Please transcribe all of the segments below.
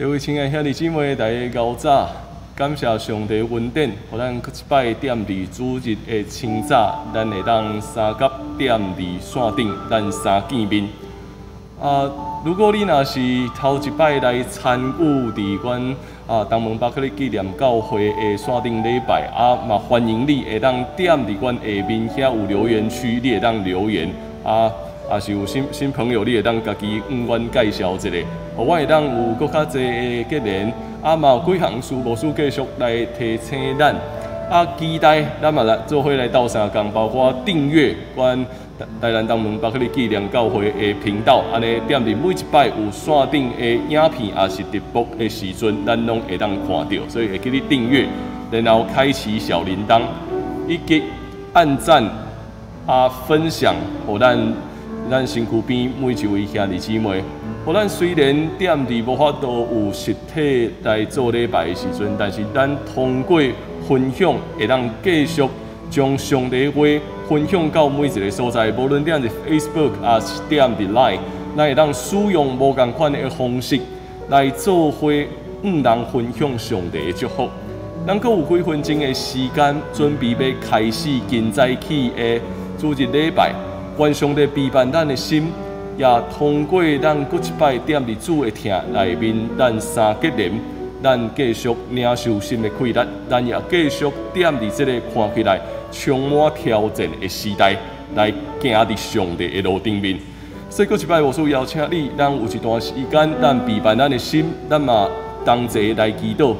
各位親愛兄弟姊妹，大家𠢕早，感謝上帝恩典，予咱閣一擺踮佇主日的清早，咱會當相佮踮佇線頂，咱相見面。啊，如果你若是頭一擺來參與佇阮啊東門伯克利紀念教會的線頂禮拜，啊嘛歡迎你會當踮佇阮下面遐有留言區，你會當留言啊。也是有新新朋友，你會當家己向阮介紹一下，予阮會當有閣較濟的結緣。啊，嘛有幾項事牧師繼續來提醒咱。啊，期待咱嘛來做伙來鬥相共，包括訂閱阮台南東門伯克利紀念教會的頻道，按呢踮佇每一擺有線頂的影片，抑是直播的時陣，咱攏會當看著，所以會記得訂閱，然後開啟小鈴鐺，以及按讚啊分享，予咱咱身軀邊每一位兄弟姊妹，予咱雖然踮佇無法度有實體來做禮拜的時陣，但是咱通過分享，會當繼續將上帝話分享到每一个所在。無論踮佇 Facebook 抑是踮佇 Line，咱會當使用無仝款的方式來做伙，向人分享上帝的祝福。咱閣有幾分鐘的時間，準備欲開始今早起的主日禮拜。願上帝陪伴咱的心，也通過咱閣一擺踮佇主的疼內面，咱相結連，咱繼續領受新的氣力，咱也繼續踮佇這个看起來充滿挑戰的時代，來行佇上帝的路頂面。所以，閣一擺，牧師邀請你，咱有一段時間，咱陪伴咱的心，咱嘛同齊來祈禱。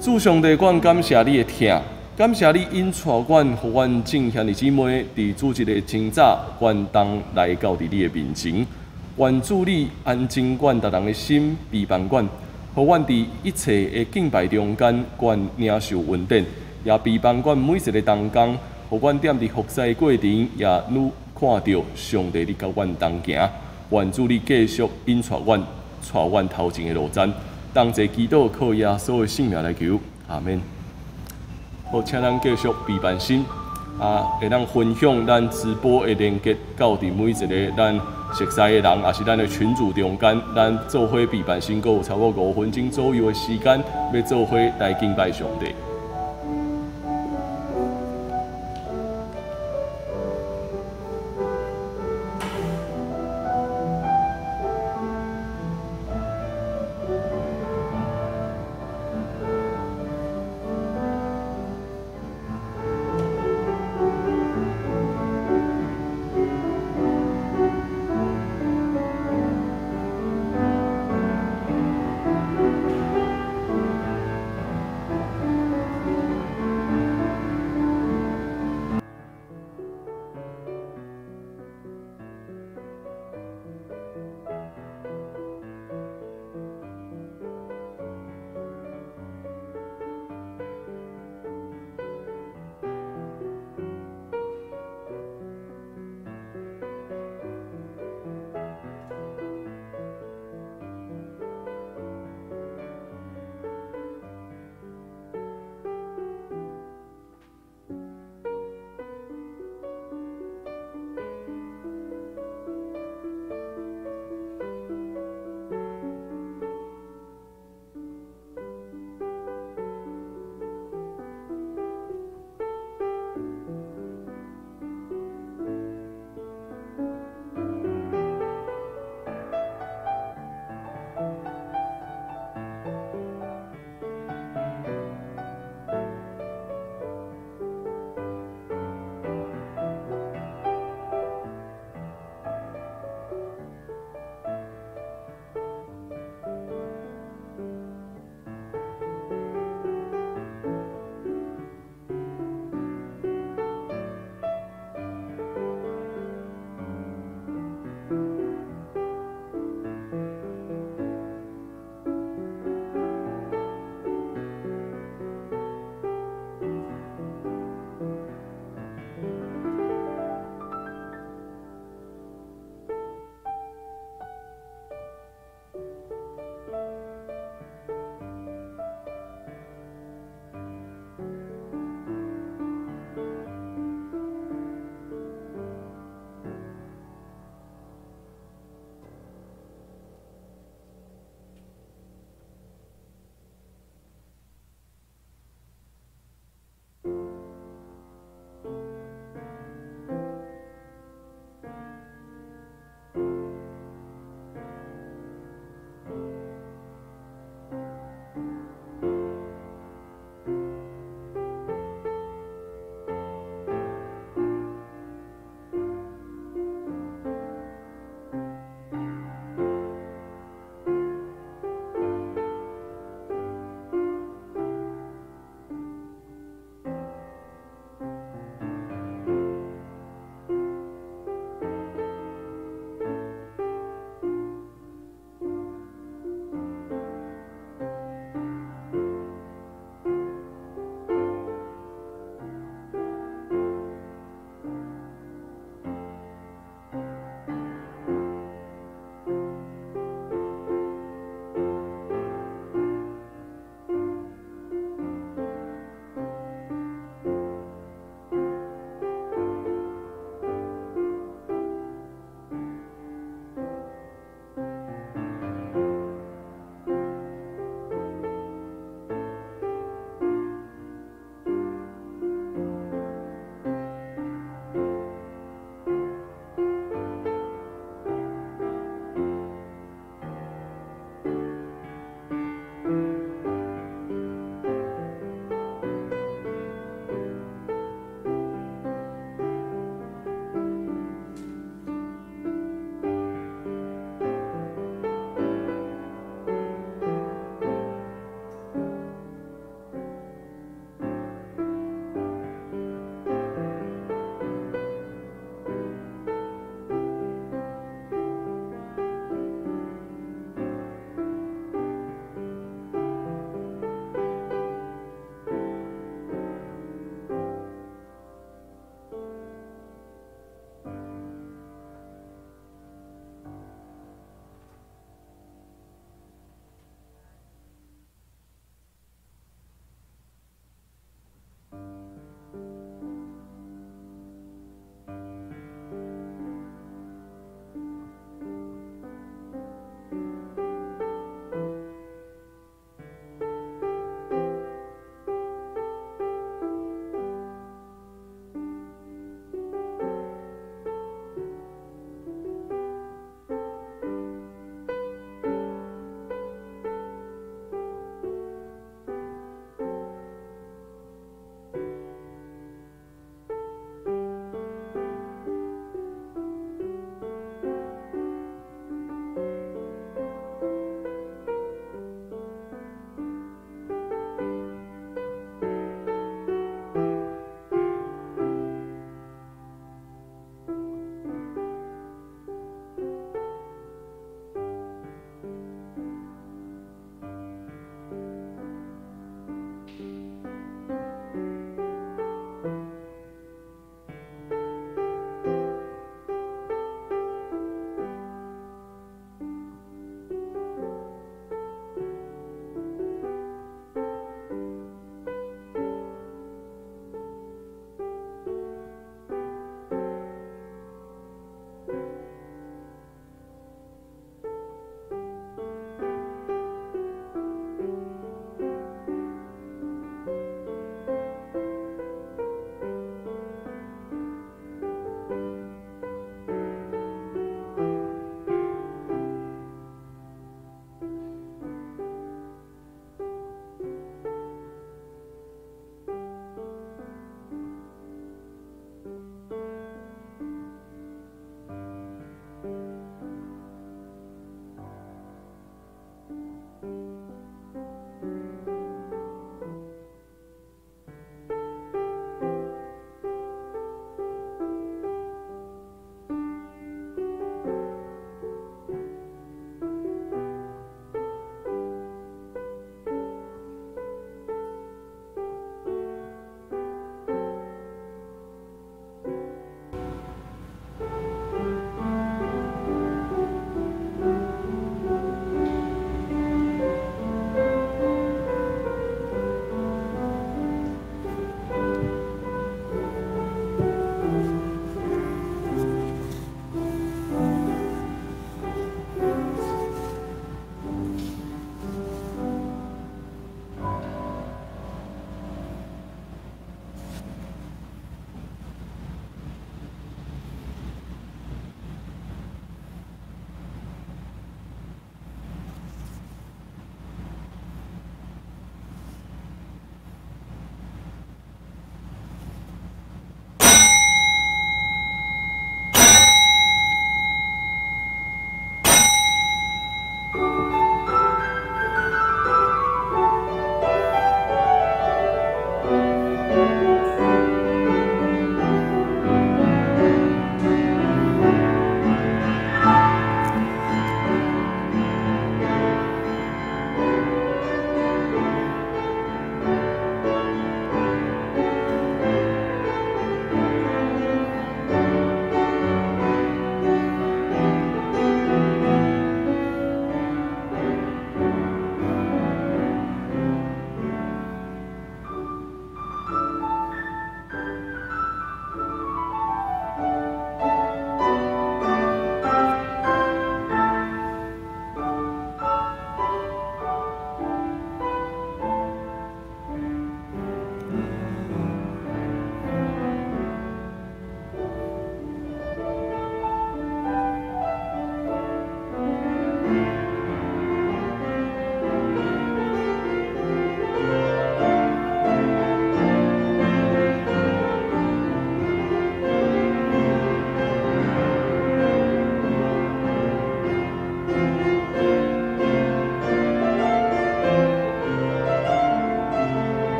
主上帝，阮感謝你的疼。感謝你引帶阮，予阮眾兄弟姊妹佇主日的清早，阮當來到佇你的面前。願主你安靜阮逐人的心，陪伴阮，予阮佇一切的敬拜中間，阮領受恩典，也陪伴阮每一个同工，予阮踮佇服侍過程，也愈看著上帝你佮阮同行。願主你繼續引帶阮，帶阮頭前的路程。同齊祈禱，靠耶穌的聖名來求，阿們。好，請咱繼續陪伴心，啊，會當分享咱直播的連結，到佇每一个咱熟似的人，抑是咱的群組中間，咱做伙陪伴心，閣有差不多5分鐘左右的時間，欲做伙來敬拜上帝。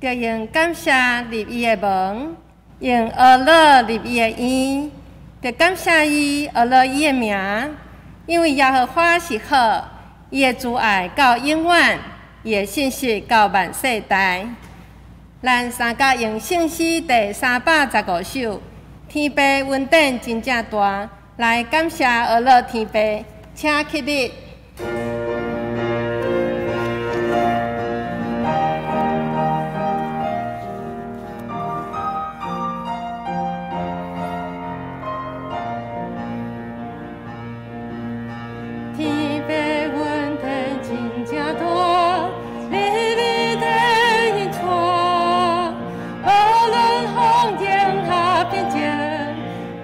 著用感謝入伊的門，用呵咾入伊的院，著感謝伊，呵咾伊的名，因為耶和華是好，伊的慈愛到永遠，伊的信實到萬世代。咱三甲用聖詩第315首，天父恩典真正大，來感謝呵咾天父，請起立。天父恩典真正大，日日在引帶，無論風雨也平靜，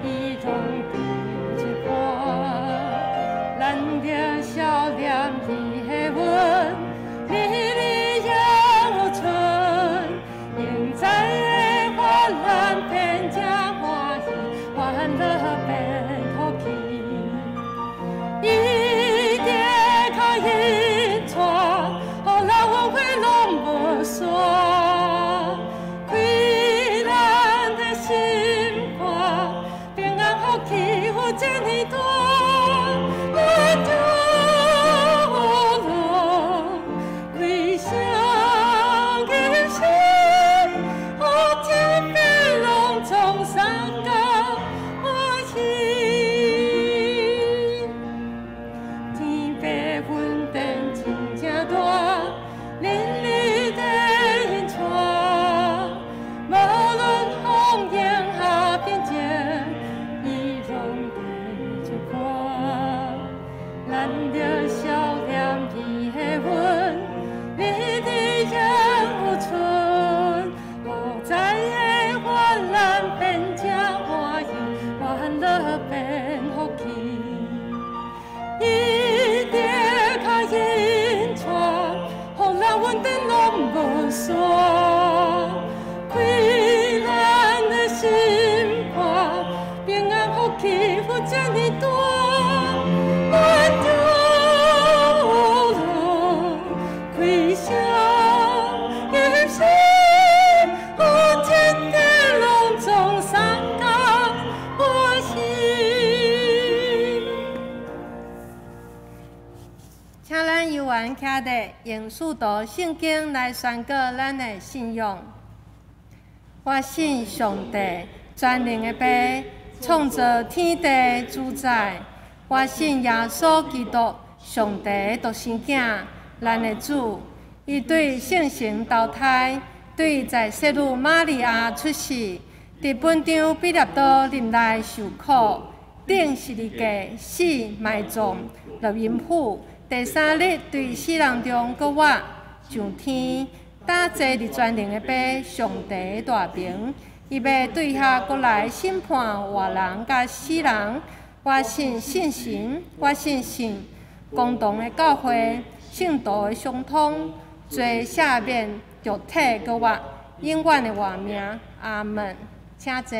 伊攏佇一伴。咱著笑臉伊的恩，日日永存，現在的患難變成歡喜，歡樂變福氣。伊的跤引帶，予咱恩惠攏無煞，開咱的心肝，平安福氣有這呢大。咱就開聲吟詩，予天父攏總相共歡喜。天父恩典真正大，日日在引帶，無論風雨也平靜，伊攏佇一伴。咱著笑臉伊的恩，日日永存，無在的患難變成歡喜，歡樂變福氣。伊的跤引帶，予咱恩典攏無煞，開咱的心肝，平安福氣有這呢大。咱就開聲吟詩，予天地攏總相共歡喜。請咱猶原徛佇用使徒聖經來宣告咱的信仰。我信上帝，全能的父，創造天地主宰。我信耶穌基督，上帝的獨生囝，咱的主。伊對聖神投胎，對在聖女瑪利亞出世，佇本張彼拉多任內受苦，釘十字架，死埋葬，落陰府，第三日對死人中閣活，上天，搭坐佇全能的父上帝的大爿，伊欲對遐閣來審判活人佮死人。我信聖神，我信聖公同的教會，聖徒的相通，罪赦免，肉體閣活，永遠的活命。阿門。請坐。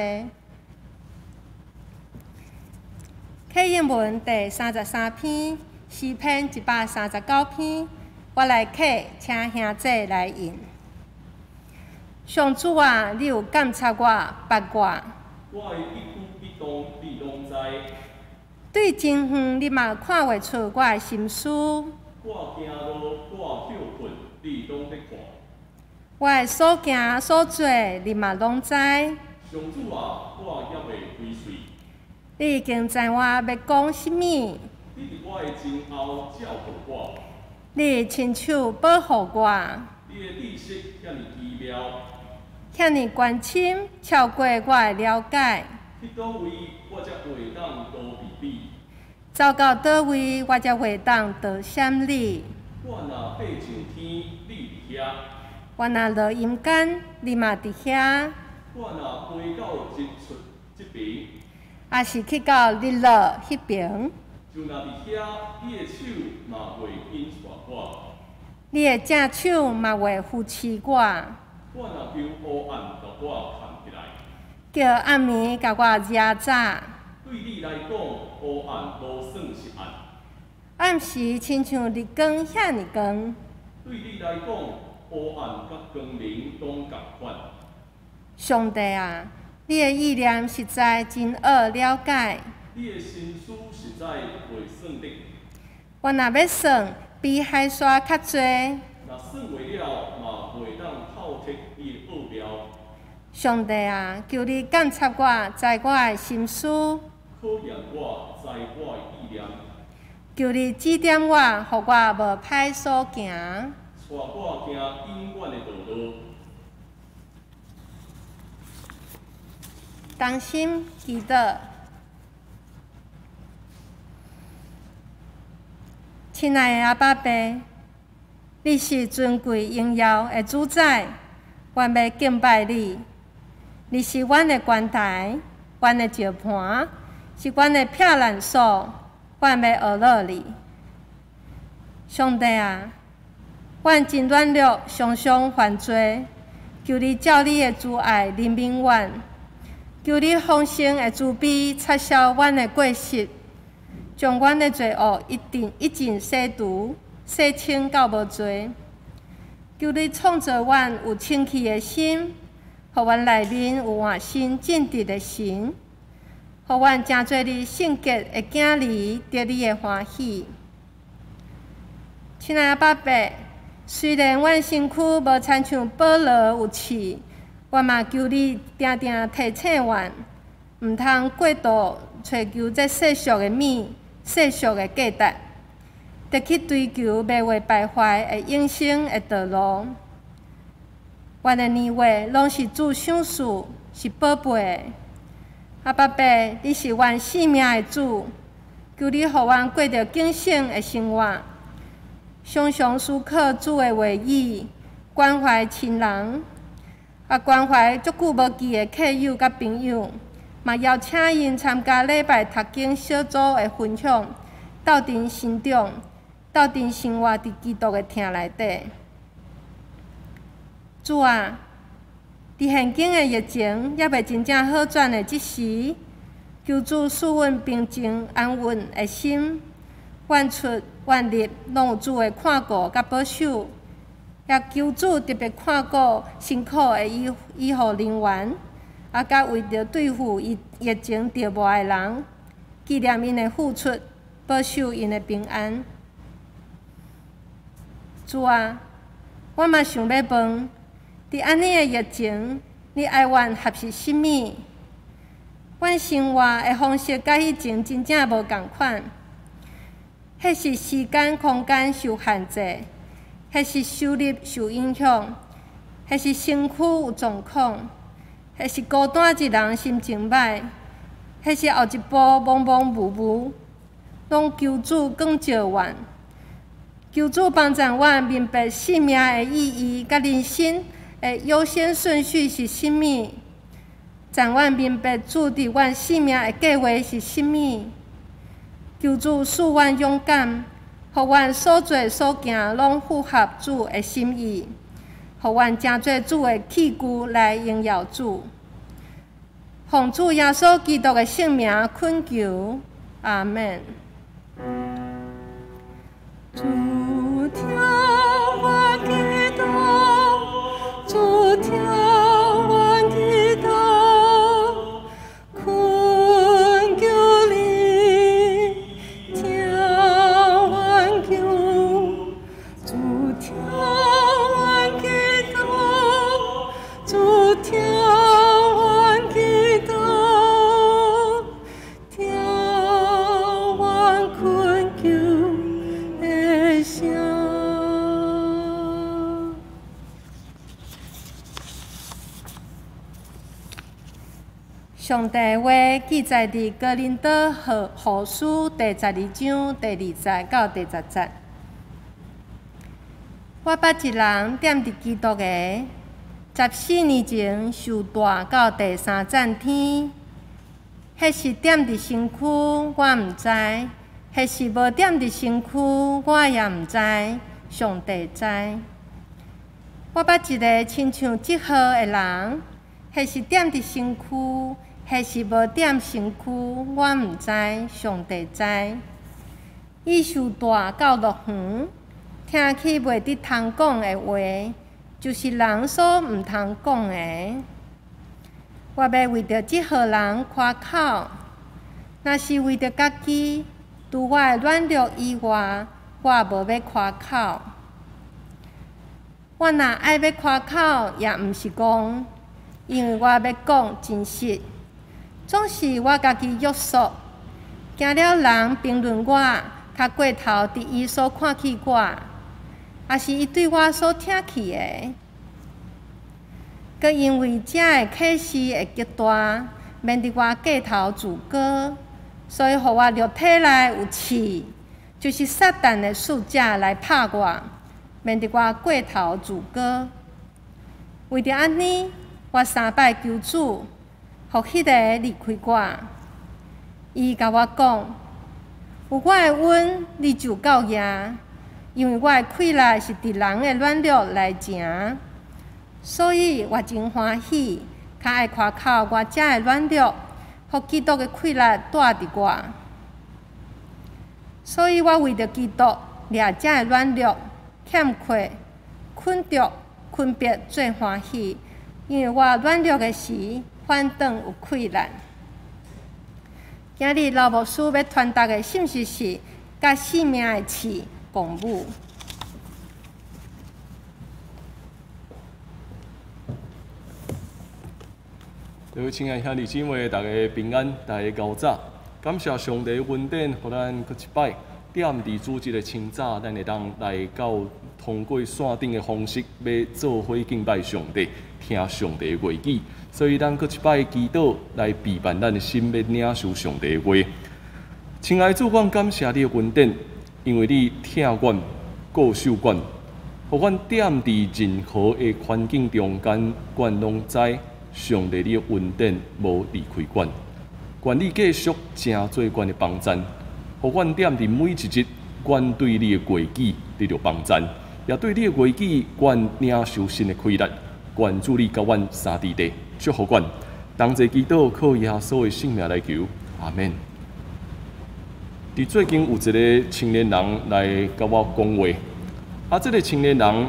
啟應文第33篇，詩篇139篇，我來啟，請兄姐來引。上主啊，你有監察我，捌我。我的一舉一動，你攏知。對真遠，你嘛看會出我的心思。我行路，我歇睏，你攏佇看。我的所行所做，你嘛攏知。上主啊，我猶未開喙。你已經知我欲講啥物。你佇我的前後照顧我。你親手保護我。你的知識遐爾奇妙。遐爾關深，超過我的了解。去佗位，我才會當逃避你？走到佗位，我才會當逃閃你？我若爬上天，你佇遐；我若落陰間，你嘛佇遐。我若飛到日出這爿，抑是去到日落彼爿，就若佇遐，你的手嘛袂引帶我。你的正手嘛袂扶持我。我若求黑暗共我崁起來，叫暗暝共我遮罩。對你來講，黑暗無算是暗。暗時親像日光遐爾光。對你來講，烏黑暗佮光明攏仝款。上帝啊，你的意念實在真奧了解。你的心思實在袂算得。我若欲算，比海沙較濟。若算袂了，嘛袂當透徹你的奧妙。上帝啊，求你鑒察我，知我的心思。考驗我，知我的意念。求你指點我，予我無歹所行。帶我行永遠的道路。同心祈禱，親愛的阿爸父，你是尊貴榮耀的主宰，阮欲敬拜你。你是阮的關台，阮的石盤，是阮的避難所，阮欲學樂你。上帝啊，阮真軟弱，常常犯罪，求你照你的慈愛憐憫阮。求你豐盛的慈悲擦消阮的過失，將阮的罪惡一定一盡洗除、洗清到無罪。求你創造阮有清氣的心，予阮內面有換新正直的神，予阮成做你聖潔的囝兒，得你的歡喜。親愛的爸爸，雖然阮身軀無親像保羅有刺，我嘛求你定定提醒阮，毋通過度揣求這世俗的物、世俗的價值，得去追求袂會敗壞的永生的道路。阮的年月攏是主賞賜，是寶貝的。阿爸爸，你是阮性命的主，求你予阮過著警醒的生活，常常思考主的話語，關懷親人。啊，關懷足久無見的客友佮朋友，嘛邀請𪜶參加禮拜讀經小組的分享，鬥陣成長，鬥陣生活佇基督的疼內底。主啊，佇現今的疫情猶未真正好轉的這時，求主賜阮平靜安穩的心，阮出阮入攏有主的看顧佮保守。也求主特別看顧辛苦的醫護人員，啊，佮為著對付疫情著無的人，紀念𪜶的付出，保守𪜶的平安。主啊，我嘛想欲問，佇按呢的疫情，你愛阮學習啥物？阮生活的方式佮彼前真正無仝款，彼是時間空間受限制。彼是收入受影響，彼是身軀有狀況，彼是孤單一人心情歹，彼是後一步茫茫無無，攏求主光照阮，求主幫助阮明白生命的意義，佮人生的優先順序是啥物，讓阮明白主佇阮生命的計劃是啥物，求主賜阮勇敢。予阮所做所行攏符合主的心意，予阮成做主的器具來榮耀主。奉主耶穌基督的聖名懇求，阿們。主聽我祈禱，主聽我祈禱，懇求你聽阮求，主聽阮祈禱，主聽阮祈禱，聽阮懇求的聲。上帝話記載佇哥林多後書第12章第2節到第10節。我捌一人踮佇基督的，14年前受帶到第三層天，彼是踮佇身軀，我毋知；彼是無踮佇身軀，我也毋知。上帝知。我捌一個親像這號的人，彼是踮佇身軀，彼是無踮身軀，我毋知，上帝知。伊受帶到樂園，聽去袂得通講的話，就是人所毋通講的。我欲為著這號人誇口，若是為著家己，除我的軟弱以外，我無欲誇口。我若愛欲誇口，也毋是講，因為我欲講真實。總是我家己約束，驚了人評論我，較過頭佇伊所看起我，抑是伊對我所疼去的。閣因為這个啟示會極大，免得我過頭自高，所以予我肉體內有刺，就是撒旦的使者來拍我，免得我過頭自高。為著按呢，我三擺求主，予彼个離開我。伊共我講：有我的恩，你就夠用，因為我的氣力是佇人的軟弱內成。所以我真歡喜，較愛誇口我這个軟弱，予基督的氣力蹛佇我。所以我為著基督掠這个軟弱、欠缺、困著、困迫做歡喜，因為我軟弱的時，反轉有氣力。今日老牧師欲傳達的信息是：佮性命的刺共舞。各位親愛兄弟姊妹，大家平安，大家𠢕早。感謝上帝恩典，予咱閣一擺踮佇主日的清早，咱會當來到通過線頂的方式，欲做伙敬拜上帝，聽上帝的話語。所以，咱閣一擺祈禱來備辦咱的心，欲領受上帝的話。親愛的主，阮感謝你的恩典，因為你疼阮、顧守阮，予阮踮佇任何的環境中間，阮攏知上帝你的恩典無離開阮，願你繼續成做阮的幫贊，予阮踮佇每一日，阮對你的話語得著幫贊，也對你的話語，阮領受新的氣力。願主你佮阮三弟弟祝福阮，同齊祈禱靠耶穌的聖名來求，阿們。佇最近有一个青年人來佮我講話，啊，這个青年人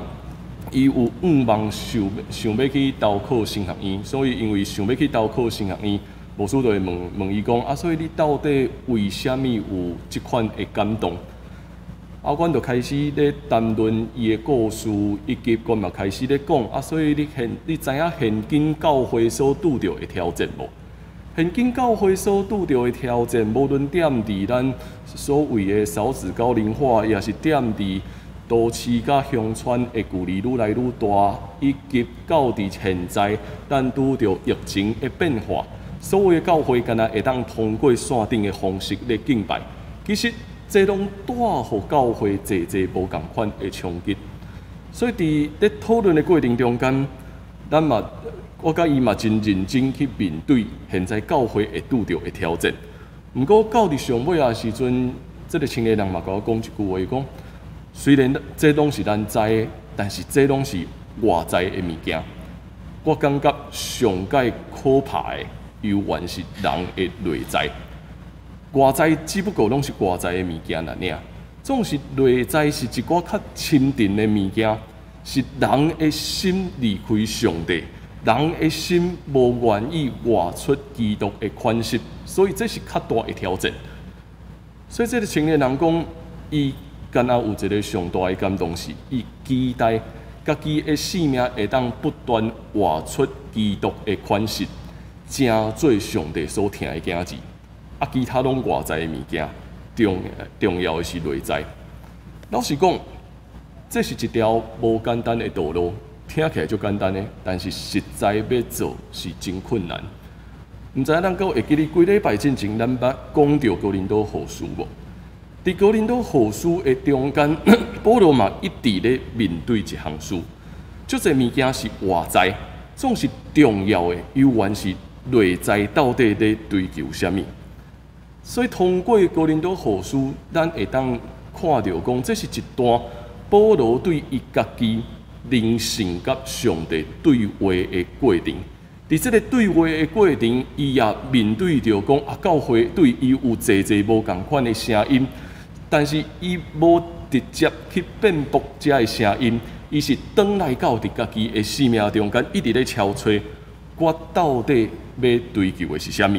伊有願望想想欲去投考神學院，所以因為想欲去投考神學院，牧師就會問問伊講，啊，所以你到底為啥物有這款的感動？啊，阮就開始咧談論伊的故事，以及阮嘛開始咧講，啊，所以你現你知影現今教會所拄著的挑戰無？現今教會所拄著的挑戰，無論踮佇咱所謂的少子高齡化，抑是踮佇都市佮鄉村的距離愈來愈大，以及到佇現在，咱拄著疫情的變化，所有的教會敢若會當通過線頂的方式咧敬拜，其實這攏帶予教會濟濟無仝款的衝擊。所以佇咧討論的過程中間，咱嘛，我佮伊嘛真認真去面對現在教會會拄著的挑戰。毋過到佇上尾仔時陣，這个青年人嘛共我講一句話，伊講：雖然這攏是咱知的，但是這攏是外在的物件。我感覺上蓋可怕的，猶原是人的內在。外在只不過攏是外在的物件爾，總是內在是一寡較深沉的物件，是人的心離開上帝，人的心無願意活出基督的款式，所以這是較大的挑戰。所以這个青年人講，伊敢若有一个上大的感動是，伊期待家己的生命會當不斷活出基督的款式，成做上帝所疼的囝兒。啊，其他攏外在的物件，重重要的是內在。老實講，這是一條無簡單的道路，聽起來足簡單的，但是實在欲做是真困難。毋知影咱閣會記得幾禮拜進前，咱捌講著哥林多後書無？佇哥林多後書的中間，保羅嘛一直咧面對一項事，足濟物件是外在，總是重要的，猶原是內在到底咧追求啥物。所以通過哥林多後書，咱會當看著講，這是一段保羅對伊家己靈性佮上帝對話的過程。佇這个對話的過程，伊也面對著講啊，教會對伊有濟濟無仝款的聲音，但是伊無直接去辯駁這个聲音，伊是轉來到佇家己的生命中間，一直咧敲揣，我到底欲追求的是啥物？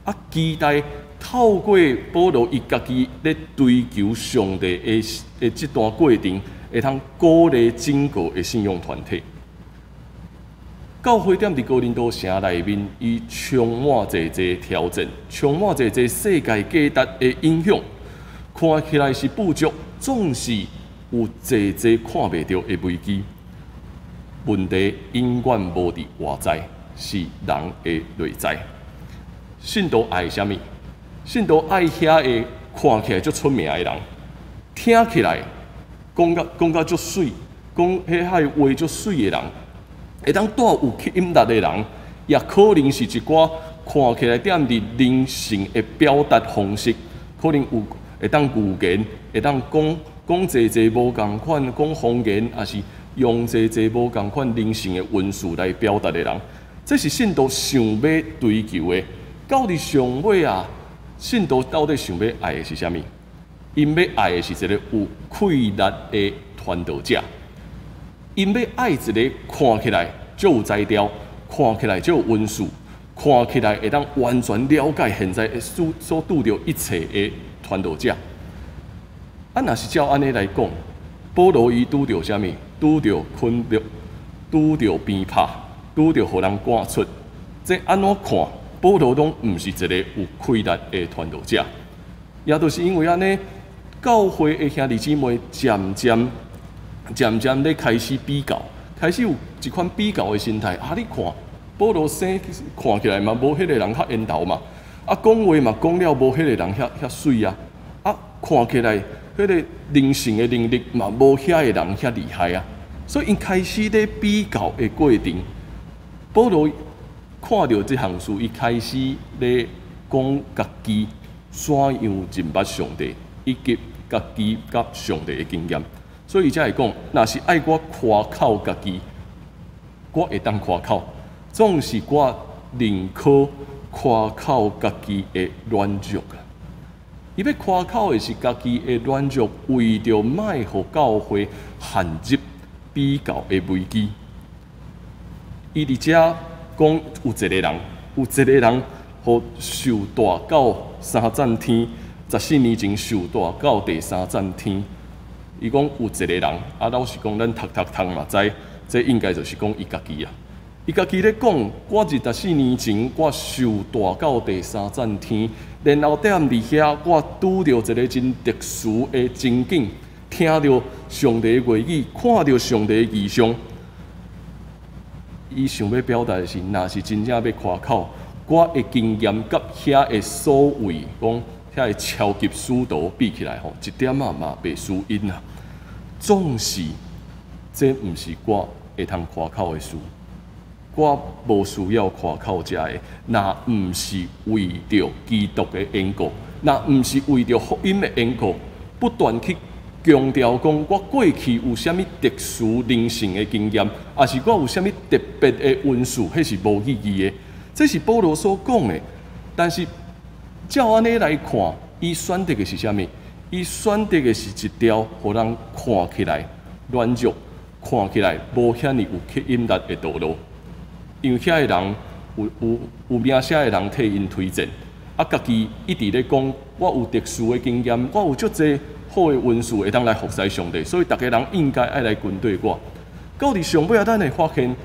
啊，期待透過保羅伊家己咧追求上帝的這段過程，會通鼓勵整個的信仰團體。教會踮佇哥林多城內面，伊充滿濟濟挑戰，充滿濟濟世界價值的影響，看起來是富足，總是有濟濟看袂著的危機。問題永遠無佇外在，是人的內在。信徒愛啥物？信徒愛遐个看起來足出名的人，聽起來講甲足媠，講彼遐話足媠的人，會當帶有吸引力的人，也可能是一寡看起來踮佇靈性的表達方式，可能有會當預言，會當講講濟濟無仝款，講方言，抑是用濟濟無仝款靈性的文字來表達的人，這是信徒想欲追求的。到佇上尾啊，信徒到底想欲愛的是啥物？𪜶欲愛的是一個有氣力的傳道者，𪜶欲愛一個看起來足有才調，看起來足有恩賜，看起來會當完全了解現在所拄著一切的傳道者。啊，若是照按呢來講，保羅伊拄著啥物？拄著捆綁，拄著鞭拍，拄著予人趕出。這按怎看，保羅攏毋是一個有氣力的傳道者。也就是因為按呢，教會的兄弟姊妹漸漸漸漸咧開始比較，開始有一款比較的心態。啊，你看，保羅生看起來嘛，無彼個人較緣投嘛。啊，講話嘛講了無彼個人遐遐媠啊。啊，看起來彼個靈性的能力嘛，無遐个人遐厲害啊。所以𪜶開始咧比較的過程，保羅看著這項事，伊開始咧講家己怎樣認捌上帝，以及家己佮上帝的經驗。所以伊才會講，若是愛我誇口家己，我會當誇口，總是我寧可誇口家己的軟弱啊。伊欲誇口的是家己的軟弱，為著莫予教會陷入比較的危機。伊佇遮講有一個人，有一個人，予受帶到三層天，14年前受帶到第三層天。伊講有一個人，啊，老實講，咱讀讀讀嘛知，這應該就是講伊家己啊。伊家己咧講，我24年前我受帶到第三層天，然後踮佇遐，我拄著一個真特殊的情景，聽著上帝的話語，看著上帝的異象。伊想欲表達的是，若是真正欲誇口，我的經驗佮遐个所謂講遐个超級使徒比起來吼，一點仔嘛袂輸𪜶啊。總是這毋是我會通誇口的事，我無需要誇口這个，若毋是為著基督的緣故，若毋是為著福音的緣故，不斷去強調講我過去有啥物特殊靈性的經驗，抑是我有啥物特別的恩賜，彼是無意義的。這是保羅所講的。但是照按呢來看，伊選擇的是啥物？伊選擇的是一條予人看起來軟弱、看起來無遐爾有吸引力的道路。因為遐个人有名聲的人替𪜶推薦，啊，家己一直咧講，我有特殊的經驗，我有足濟好的恩賜會當來服侍上帝，所以逐家人應該愛來跟綴我。到佇上尾仔，咱會發現，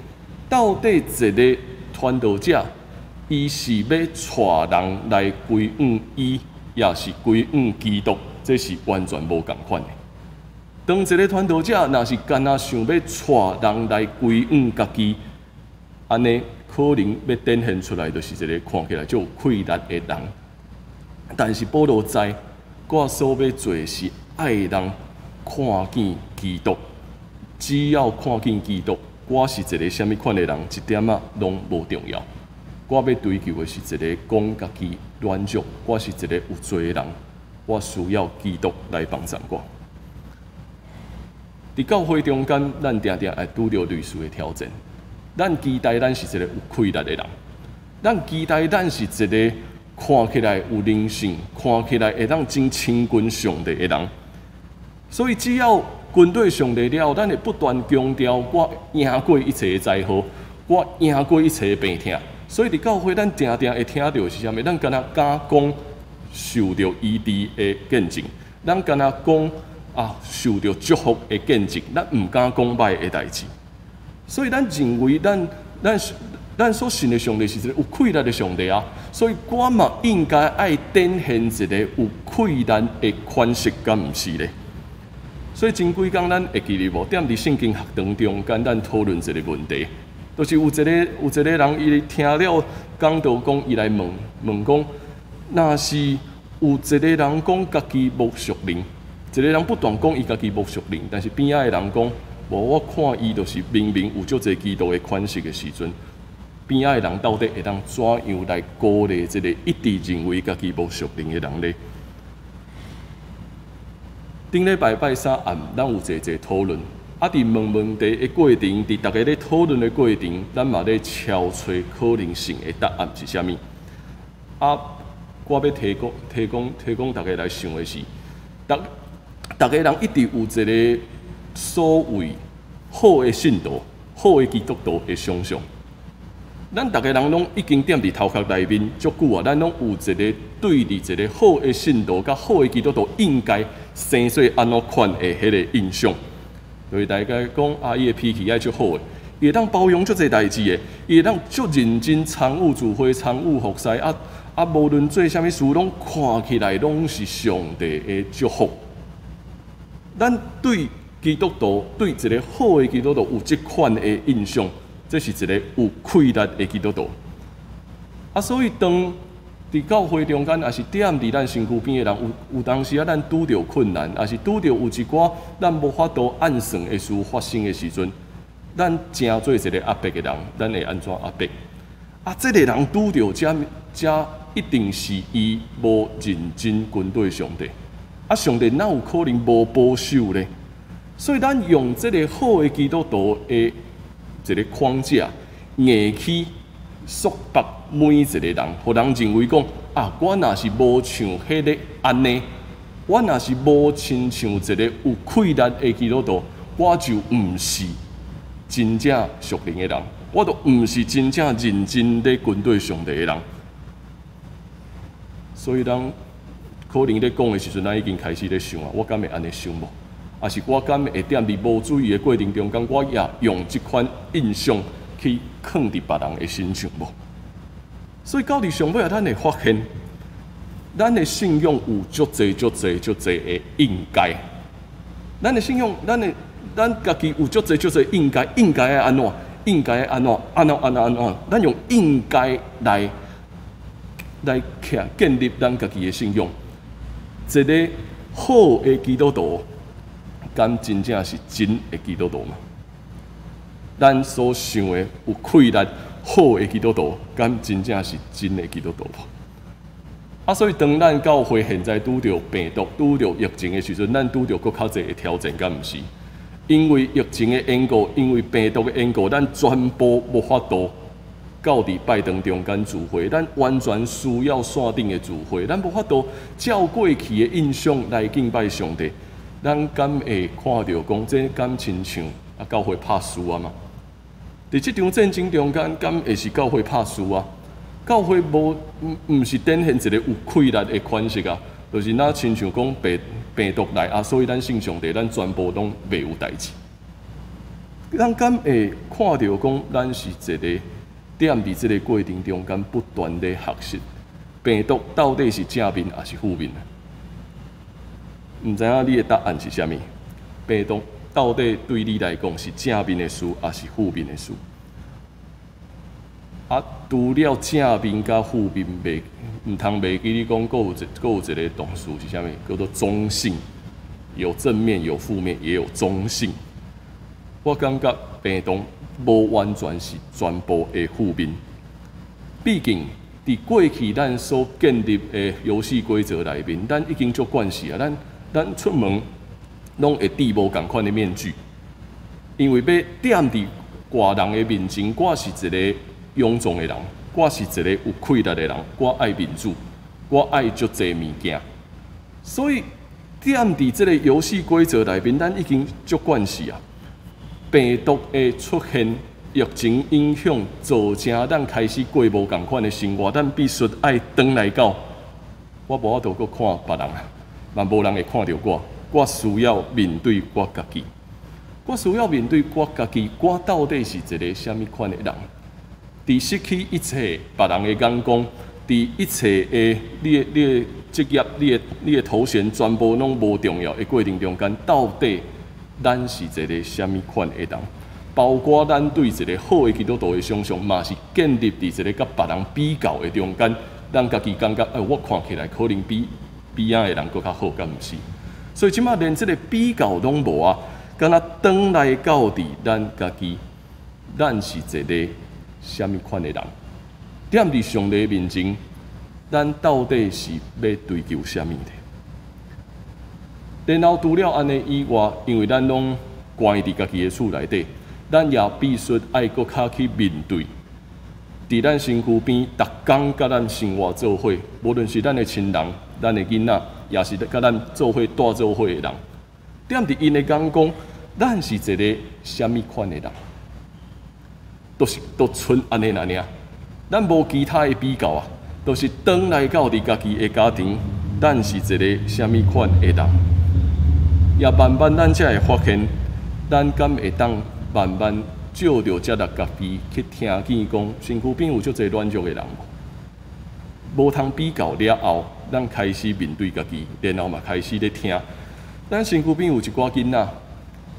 到底一个傳道者，伊是欲帶人來歸向伊，抑是歸向基督？這是完全無仝款的。當一个傳道者若是干焦想欲帶人來歸向家己，按呢可能欲展現出來，就是一个看起來足有氣力的人。但是保羅知，我所欲做的是愛人看見基督。只要看見基督，我是一个啥物款的人，一點仔攏無重要。我欲追求的是一个講家己軟弱，我是一个有罪的人，我需要基督來幫助我。佇教會中間，咱定定會拄著類似的挑戰。咱期待咱是一個有氣力的人，咱期待咱是一個看起來有靈性、看起來會當真親近上帝的人。所以，只要跟隨上帝了後，咱會不斷強調我贏過一切的災禍，我贏過一切的病痛。所以佇教會，咱定定會聽著的是啥物？咱敢若敢講受著醫治的見證，咱敢若講啊受著祝福的見證，咱毋敢講歹的代誌。所以咱認為咱所信的上帝是一個有氣力的上帝啊，所以我嘛應該愛展現一個有氣力的款式，敢毋是咧？所以前幾工咱會記得無？踮佇聖經學堂中間，咱討論一個問題，就是有一個人，伊聽了講道講，伊來問問講，若是有一個人講家己無屬靈，一個人不斷講伊家己無屬靈，但是邊仔的人講，無，我看伊就是明明有足濟基督的款式的時陣，邊仔的人到底會當怎樣來鼓勵這個一直認為家己無屬靈的人咧？頂禮拜拜三暗，咱有濟濟討論，啊，佇問問題的過程，佇逐家咧討論的過程，咱嘛咧敲揣可能性的答案是啥物？啊，我欲提供、提供、提供逐家來想的是，逐逐家人一直有一個所謂好的信徒、好的基督徒的想像。咱逐家人攏已經踮佇頭殼內面足久啊，咱攏有一個對佇一個好的信徒佮好的基督徒應該生做按怎款的彼個印象。就是大家講啊，伊的脾氣愛足好的，伊會當包容足濟代誌的，伊會當足認真參與聚會、參與服侍啊啊，無論做啥物事，攏看起來攏是上帝的祝福。咱對基督徒，對一個好的基督徒有這款的印象。這是一個有氣力的基督徒。啊，所以當佇教會中間，抑是踮佇咱身軀邊的人，有當時啊，咱拄著困難，抑是拄著有一寡咱無法度按算的事發生的時陣，咱成做一個壓迫的人，咱會按怎壓迫？啊，這個人拄著這這一定是伊無認真跟隨上帝。啊，上帝哪有可能無保守咧？所以咱用這個好的基督徒的一個框架，硬去束縛每一個人，予人認為講啊，我若是無像彼個按呢，我若是無親像一個有氣力的基督徒，我就毋是真正屬靈的人，我就毋是真正認真咧跟隨上帝的人。所以咱可能咧講的時陣，咱已經開始咧想啊，我敢會按呢想無？抑是我敢會踮佇無注意的過程中間，我也用這款印象去囥佇別人的身上無？所以到佇上尾啊，咱會發現，咱的信仰有足濟、足濟、足濟的應該。咱的信仰，咱家己有足濟、足濟應該，應該愛按怎？應該愛按怎？按怎按怎按怎？咱用應該來徛建立咱家己的信仰。一個好的基督徒，敢真正是真的基督徒嗎？咱所想的有氣力好的基督徒，敢真正是真的基督徒無？啊，所以當咱教會現在拄著病毒、拄著疫情的時陣，咱拄著閣較濟的挑戰，敢毋是？因為疫情的緣故，因為病毒的緣故，咱全部無法度到佇拜堂中間聚會，咱完全需要線頂的聚會，咱無法度照過去的印象來敬拜上帝。咱敢會看著講，這敢親像啊教會拍輸啊嘛？佇這場戰爭中間，敢會是教會拍輸啊？教會無毋是展現一個有氣力的款式啊，就是若親像講病毒來啊，所以咱信上帝，咱全部攏袂有代誌。咱敢會看著講，咱是一個踮佇這個過程中間不斷咧學習，病毒到底是正面抑是負面？毋知影你的答案是啥物？病毒到底對你來講是正面的事，抑是負面的事？啊，除了正面佮負面，袂毋通袂記你講，閣有一個動詞是啥物？叫做中性，有正面有負面，也有中性。我感覺病毒無完全是全部的負面，畢竟佇過去咱所建立的遊戲規則內面，咱已經足慣勢啊。咱出門攏會戴無仝款的面具，因為欲踮佇外人的面前，我是一個勇壯的人，我是一個有氣力的人，我愛面子，我愛足濟物件，所以踮踮佇這个遊戲規則內面，咱已經足慣勢啊。病毒的出現，疫情影響，造成咱開始過無仝款的生活，咱必須愛轉來到，我無法度閣看別人啊，嘛無人會看著我。我需要面對我家己，我需要面對我家己，我到底是一个啥物款的人？佇失去一切別人的眼光，佇一切的你的職業、你的頭銜，全部攏無重要的過程中間，到底咱是一个啥物款的人？包括咱對一个好的基督徒的想象，嘛是建立佇一个佮別人比較的中間，咱家己感覺，欸，我看起來可能比邊仔的人閣較好，敢毋是？所以這擺連這个比較攏無啊，敢若轉來到佇咱家己，咱是一个啥物款的人？踮佇上帝面前，咱到底是欲追求啥物的？然後除了按呢以外，因為咱攏關佇家己的厝內底，咱也必須愛閣較去面對，佇咱身軀邊，逐工佮咱生活做伙，無論是咱的親人、咱的囡仔，也是佮咱做伙蹛做伙的人，踮佇𪜶的眼光，咱是一个啥物款的人？都是都賰按呢爾，咱無其他的比較啊，都是轉來到佇家己的家庭，咱是一个啥物款的人？也慢慢咱才會發現，咱敢會當慢慢藉著這個家己去聽見講，身軀邊有足濟軟弱的人無？無通比較了後，咱開始面對家己，然後嘛開始咧聽。咱身軀邊有一寡囡仔，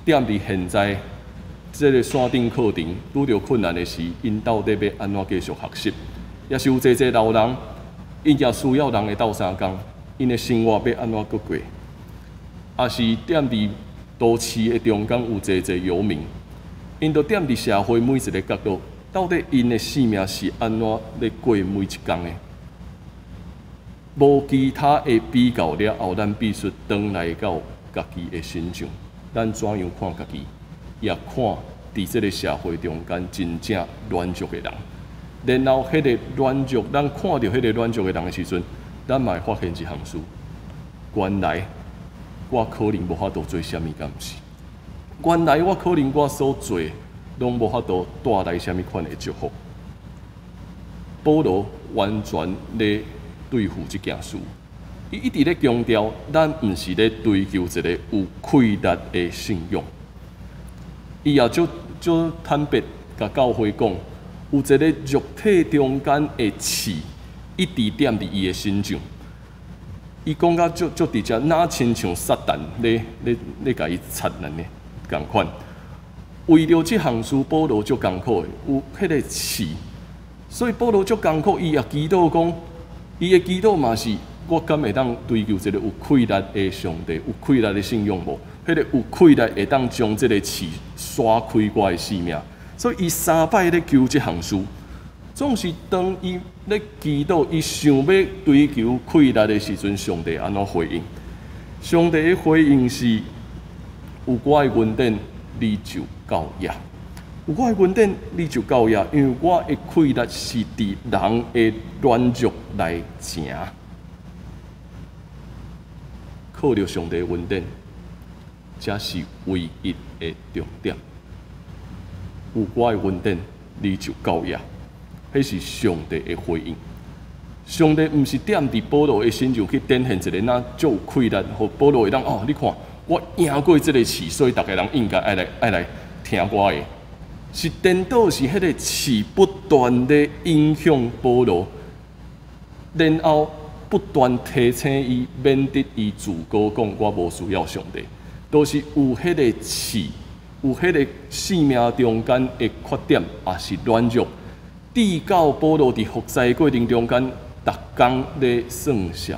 踮佇現在這个線頂課程拄著困難的時，𪜶到底欲按怎繼續學習？也是有濟濟老人，𪜶也需要人來鬥相共，𪜶的生活欲按怎閣過？也是踮佇都市的中間有濟濟遊民，𪜶都踮佇社會每一个角落，到底𪜶的生命是按怎咧過每一工的？無其他的比較了後，咱必須轉來到家己的身上，咱怎樣看家己，也看佇這个社會中間真正軟弱的人。然後，彼个軟弱，咱看著彼個軟弱的人的時陣，咱嘛會發現一項事：原來我可能無法度做啥物，敢毋是？原來我可能我所做，攏無法度帶來啥物款的祝福。保羅完全咧對付這件事，伊一直咧強調，咱毋是咧追求一个有氣力的信仰。伊也足足坦白，共教會講，有一个肉體中間的刺，一直踮佇伊的身上。伊講甲足足直接，若親像撒旦咧咧咧共伊插按呢仝款。為著這項事，保羅足艱苦的，有彼个刺，所以保羅足艱苦，伊也祈禱講，伊的祈禱嘛是，我敢會當追求一个有氣力的上帝，有氣力的信仰無？彼个有氣力會當將這个刺刷開我的生命，所以伊三擺咧求這項事，總是當伊咧祈禱，伊想欲追求氣力的時陣，上帝按怎回應？上帝的回應是：有我的恩典，你就夠矣。有我的恩典，你就夠矣，因為我的氣力是佇人的軟弱來成。靠著上帝的恩典，才是唯一的重點。有我的恩典，你就夠矣。彼是上帝的回應。上帝毋是踮佇保羅的身上去展現一个若足有氣力，予保羅會當哦，你看我贏過這个刺，所以逐个人應該愛來聽我的。是顛倒是彼个刺不斷咧影響保羅，然後不斷提醒伊，免得伊自高講我無需要上帝。都是有彼个刺，有彼个生命中間的缺點，也是軟弱，直到保羅佇服侍過程中間，逐工咧算數，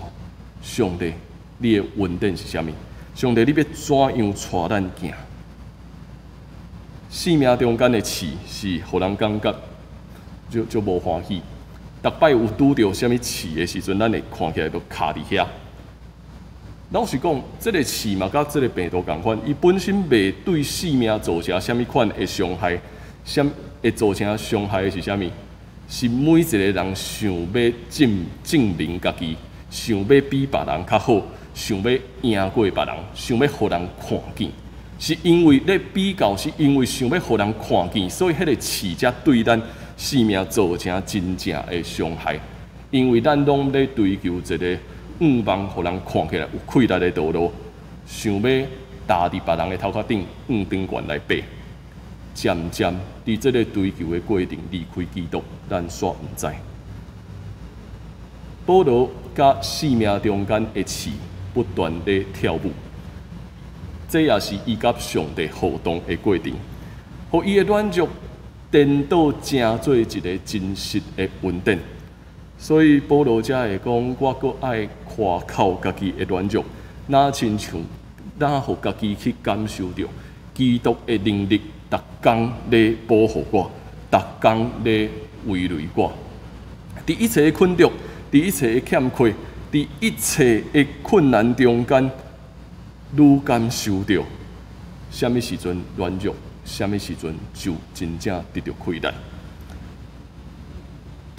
上帝，你的恩典是啥物？上帝，你欲怎樣帶咱行？生命中間的刺是予人感覺足足無歡喜。逐擺有拄著啥物刺的時陣，咱會看起來都卡佇遐。老實講，這个刺嘛，佮這个病毒仝款，伊本身袂對生命造成啥物款的傷害，啥會造成傷害的是啥物？是每一个人想欲證明家己，想欲比別人較好，想欲贏過別人，想欲予人看見，是因為咧比較，是因為想欲予人看見，所以彼個刺才對咱生命造成真正的傷害。因為咱攏咧追求一個向望，予人看起來有氣力的道路，想欲踏佇別人的頭殼頂，向長懸來爬。漸漸佇這个追求的過程離開基督，咱煞毋知。保羅佮生命中間的刺不斷咧跳舞，這也是伊佮上帝互動的過程，予伊的軟弱顛倒成做一个真實的恩典。所以保羅才會講：我閣愛誇口家己的軟弱，若親像若予家己去感受著基督的能力，逐工咧保護我，逐工咧維持我。佇一切的困局，佇一切的欠缺，佇一切的困難中間，愈感受著啥物時陣軟弱，啥物時陣就真正得著氣力。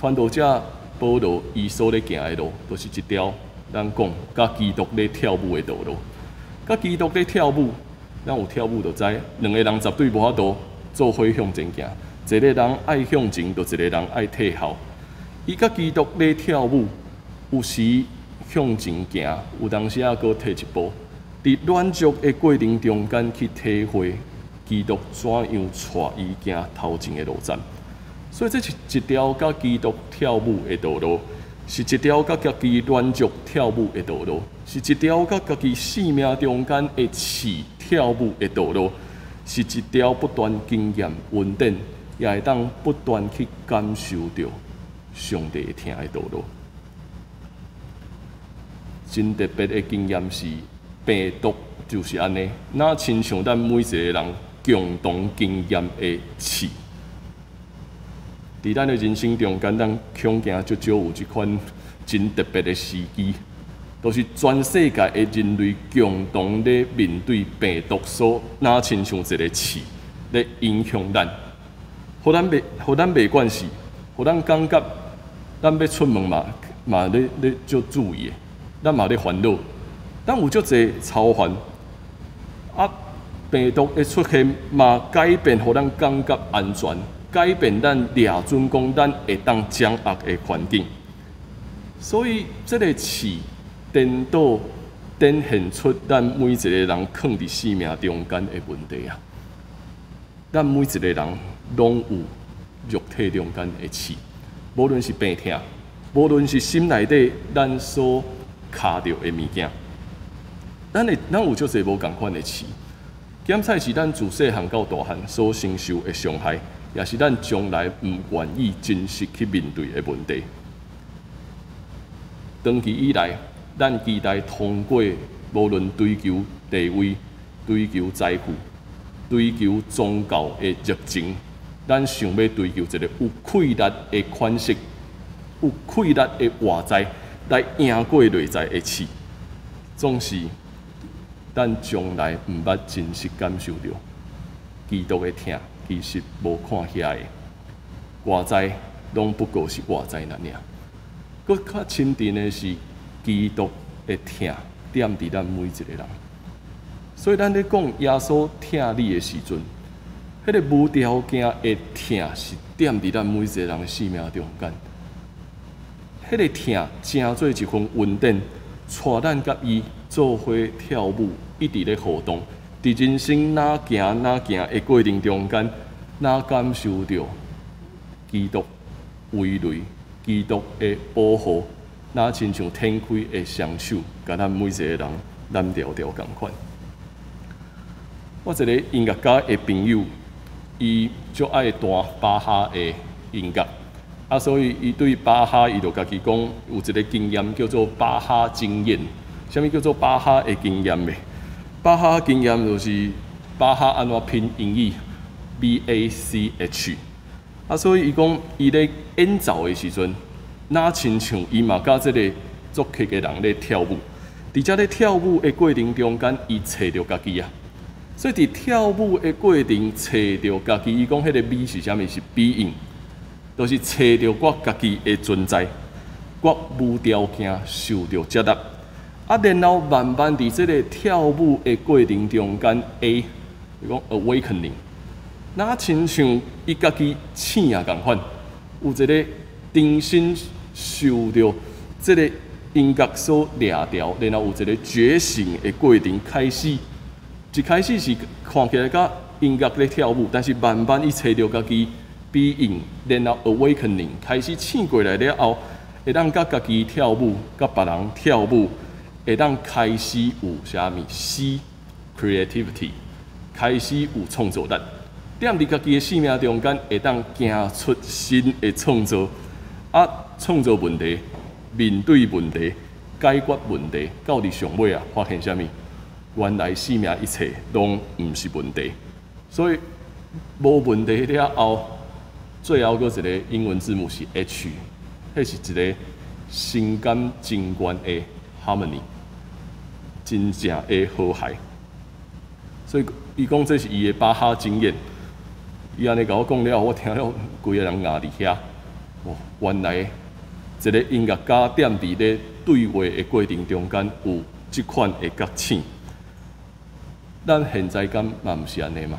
傳道者保羅伊所咧行的路，就是一條咱講佮基督咧跳舞的道路。佮基督咧跳舞，咱有跳舞就知，兩个人絕對無法度做伙向前行。一个人愛向前，就一个人愛退後。伊佮基督咧跳舞，有時向前行，有當時仔閣退一步。佇軟弱的過程中間去體會基督怎樣帶伊行頭前的路程。所以這是一條佮基督跳舞的道路，是一條佮家己軟弱跳舞的道路，是一條佮家己生命中間的刺跳舞的道路，是一條不斷經驗恩典，也會當不斷去感受著上帝的疼的道路。真特別的經驗是病毒就是按呢，若親像咱每一个人共同經驗的刺。佇咱的人生中間，咱恐驚足少有這款真特別的時機，就是全世界的人類共同咧面對病毒所，若親像一个刺咧影響咱，予咱袂慣勢，予咱感覺咱欲出門嘛嘛咧咧足注意的，咱嘛咧煩惱，咱有足濟操煩。啊，病毒的出現嘛改變，予咱感覺安全。改變咱掠準講咱會當掌握的環境，所以這个刺顛倒展現出咱每一个人囥佇生命中間的問題啊！咱每一个人攏有肉體中間的刺，無論是病痛，無論是心內底咱所卡著的物件，咱有足濟無仝款的刺，檢採是咱自細漢到大漢所承受的傷害。也是咱將來毋願意真實去面對的問題。長期以來，咱期待通過無論追求地位、追求財富、追求宗教的熱情，咱想欲追求一个有氣力的款式、有氣力的外在來贏過內在的刺，總是咱從來毋捌真實感受著基督的疼。其實無看遐个外在，攏不過是外在爾爾。閣較深沉的是基督的疼，踮佇咱每一个人。所以咱咧講耶穌疼你的時陣，彼个無條件的疼是踮佇咱每一个人的生命中間。彼个疼成做一份恩典，帶咱佮伊做伙跳舞，一直咧互動。佇人生若行若行的過程中間，若感受著基督威雷、基督的保護，若親像天開的雙手，共咱每一个人攬牢牢仝款。我一个音樂家的朋友，伊足愛彈巴哈的音樂，啊，所以伊對巴哈，伊就家己講有一个經驗叫做巴哈經驗。啥物叫做巴哈的經驗呢？巴哈經驗就是巴哈按怎拼英語，BACH。啊，所以伊講伊咧演奏的時陣，若親像伊嘛佮這个作曲的人咧跳舞。佇遮咧跳舞的過程中間，伊揣著家己啊。所以佇跳舞的過程揣著家己，伊講彼个 B 是啥物？是 being，就是揣著我家己的存在，我無條件受著接納。啊，然後慢慢佇這个跳舞的過程中間，A，伊講 awakening，若親像伊家己醒啊仝款，有一个重新受著這个音樂所掠著，然後有一個覺醒的過程開始。一開始是看起來佮音樂咧跳舞，但是慢慢伊揣著家己 being，然後 awakening 開始醒過來了後，會當佮家己跳舞，佮別人跳舞，會當開始有啥物 C creativity，開始有創造力。踮佇家己的生命中間，會當行出新的創造，啊，創造問題，面對問題，解決問題，到佇上尾啊，發現啥物？原來生命一切攏毋是問題，所以無問題了後，最後閣一个英文字母是 H，彼是一个心甘情願的 harmony，真正的和諧。所以伊講這是伊的巴哈經驗。伊按呢共我講了後，我聽了規个人𠊎佇遐。哦，原來一个音樂家踮佇咧對話的過程中間有這款的覺醒。咱現在敢嘛毋是按呢嗎？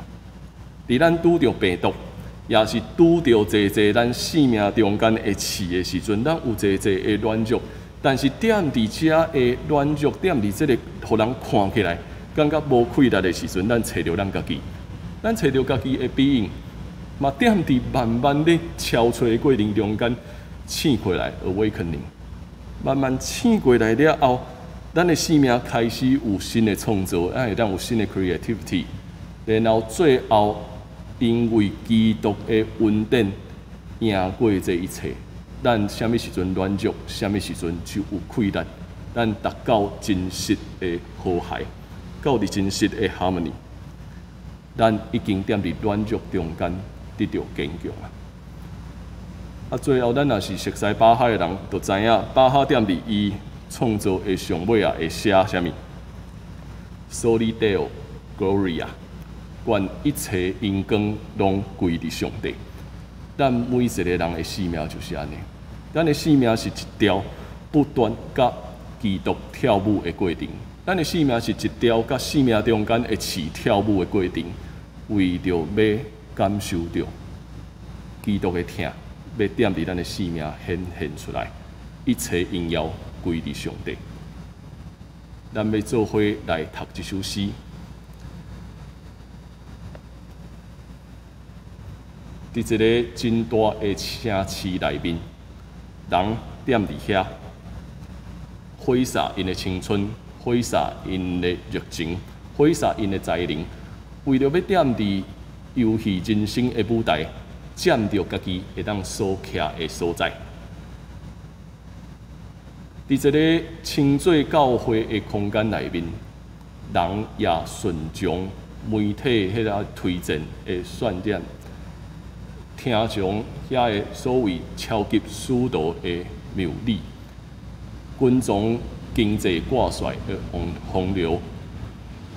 佇咱拄著病毒，也是拄著濟濟咱生命中間的刺的時陣，咱有濟濟的軟弱。但是踮佇遮的軟弱，踮佇這个予人看起來感覺無氣力的時陣，咱揣著咱家己，咱揣著家己的 being，嘛踮佇慢慢咧敲揣的過程中間醒過來，awakening，慢慢醒過來了後，咱的生命開始有新的創造，咱會當有新的 creativity，然後最後因為基督的恩典贏過這一切，咱啥物時陣軟弱，啥物時陣就有氣力，咱達到真實的和諧，到佇真實的 harmony，咱已經踮佇軟弱中間得著堅強啊！啊，最後咱若是熟似巴哈的人，就知影巴哈踮佇伊創造的上尾啊，會寫啥物？Soli Deo Gloria，願一切榮光攏歸佇上帝。咱每一个人的生命就是按呢，咱的生命是一條不斷佮基督跳舞的過程。咱的生命是一條佮生命中間的刺跳舞的過程，為著欲感受著基督的疼，欲踮佇咱的生命顯現出來，一切榮耀歸佇上帝。咱欲做伙來讀這首詩。佇一个真大的城市內面，人踮佇遐揮灑𪜶的青春，揮灑𪜶的熱情，揮灑𪜶的才能，為著欲踮佇遊戲人生的舞台，佔著家己會當所徛的所在。佇一个稱做教會的空間內面，人也順從媒體彼个推薦的選點，聽從遐个所謂超級使徒的謬理，跟從經濟掛帥的風流，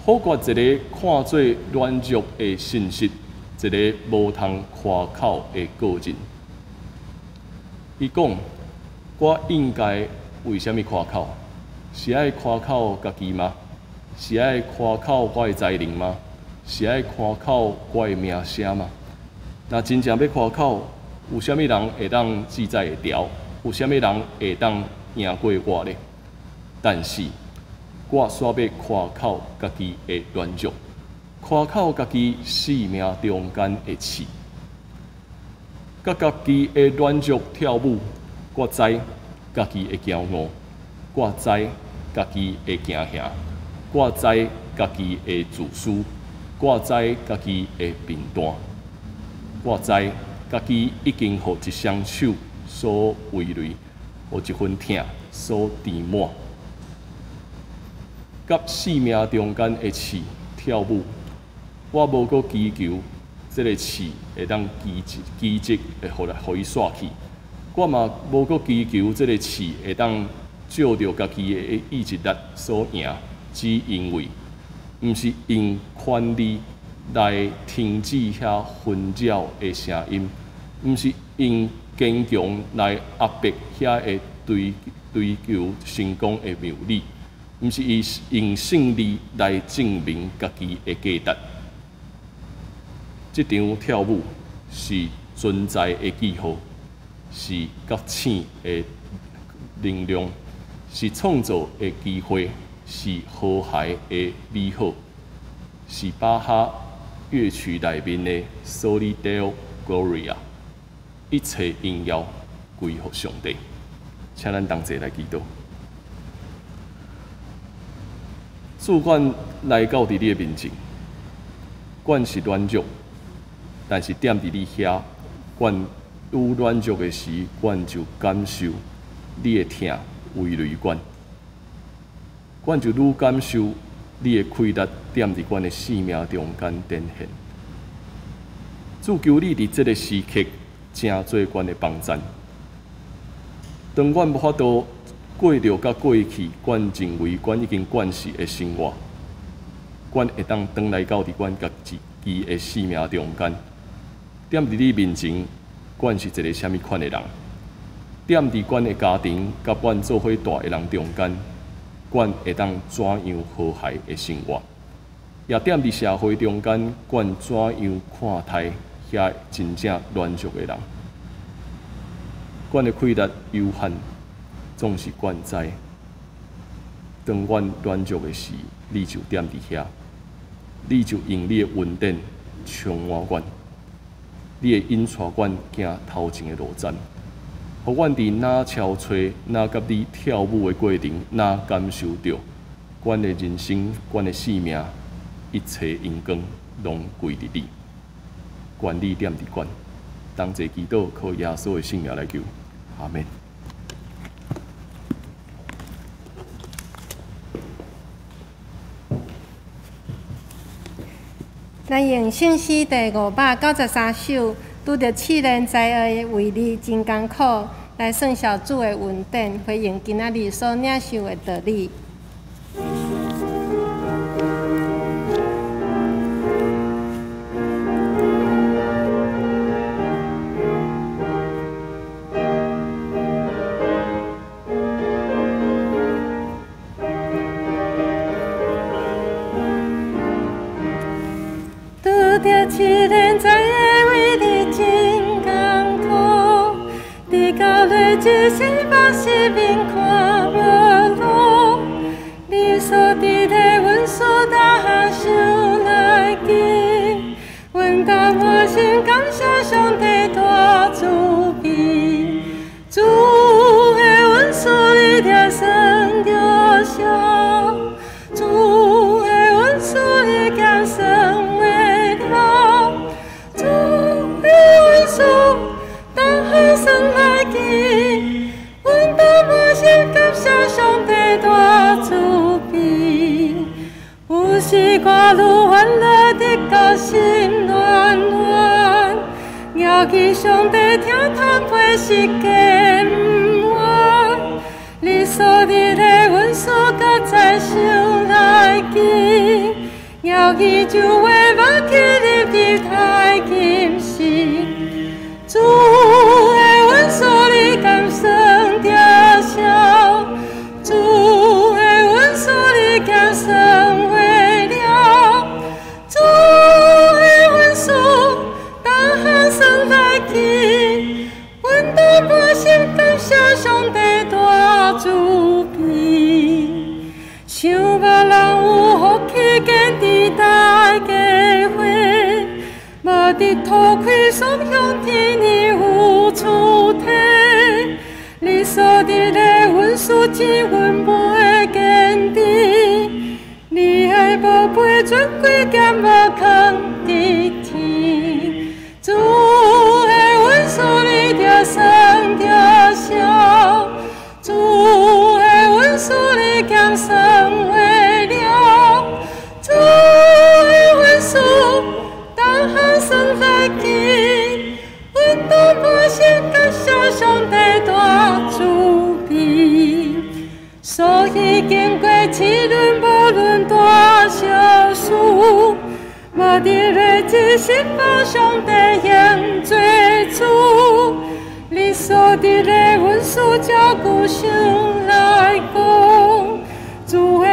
否決一個看做軟弱的信息，一个無通誇口的個人。伊講：我應該為啥物誇口？是愛誇口家己嗎？是愛誇口我的才能嗎？是愛誇口我的名聲嗎？若真正欲誇口，有啥物人會當記載會牢？有啥物人會當贏過我呢？但是，我煞欲誇口家己的軟弱，誇口家己生命中間的刺，佮家己的軟弱跳舞，我知家己的驕傲，我知家己的驚嚇，我知家己的自私，我知家己的貧惰，我知家己已經予一雙手所圍累，予一份疼所填滿。佮生命中間的刺跳舞，我無閣祈求這个刺會當奇蹟奇蹟會予伊煞去。我嘛無閣祈求這个刺會當借著家己的意志力所贏，只因為毋是用權力來停止遐紛擾的聲音，毋是用堅強來壓迫遐个追求成功的謬理，毋是伊用胜利来证明家己的价值。這場跳舞是存在的記號，是覺醒的能量，是創造的機會，是和諧的美好，是巴哈樂曲內面的 Soli Deo Gloria，一切榮耀歸予上帝。請咱同齊來祈禱。主，阮來到佇你的面前，阮是軟弱，但是踮佇你遐，阮愈軟弱的時，阮就感受你的疼圍圍阮，阮就愈感受你的氣力踮佇阮的生命中間展現。主，求你佇這个時刻，成做阮的幫贊。當阮無法度過著佮過去，阮認為阮已經慣勢的生活，阮會當轉來到佇阮家己的生命中間，踮佇你面前，阮是一个啥物款的人？踮佇阮的家庭佮阮做伙蹛的人中間，阮會當怎樣和諧的生活？也踮佇社會中間，阮怎樣看待遐真正軟弱的人？阮的氣力有限，總是阮知。當阮軟弱的時，你就踮佇遐，你就用你的恩典充滿阮，你會引帶阮行頭前的路程，予阮佇若憔悴、若佮你跳舞的過程，若感受著阮的人生、阮的生命，一切榮光攏歸佇你。願你踮佇阮，同齊祈禱，靠耶穌的聖名來求，阿們。咱用聖詩第593首，拄著試煉災厄的為你真艱苦，來算小主的恩典，回應今仔日所領受的道理。試煉災厄為你真艱苦，伫到落一时目是面看無路，你所佇的阮所大項想來記，阮甘滿心感謝上帝大慈悲，主的恩賜你聽算著數，主的恩賜你行算袂了。主的恩賜，逐項算來記，阮都滿心感謝上帝大慈悲。有時我愈歡樂得到心暖暖，牢記上帝疼痛陪是甘願。你所佇的恩賜，閣再想來記。牢記就會目去入伫太金時，主的恩賜你甘算著數，主的恩賜你行算袂了，主的恩賜逐項算來記，阮都滿心感謝上帝大慈悲。想別人有福氣堅持大家伙，無佇土開雙向天年有厝體，你所佇的恩賜只阮袂堅持，你的寶貝尊貴兼無囥佇天，主的恩賜你著算著數，主的恩賜你兼算袂了，主的恩賜逐項算來記，阮都滿心感謝上帝大慈悲。所以經過試煉，無論大小事，嘛佇咧一心把上帝當做主。你所佇的恩賜照顧想來講，主的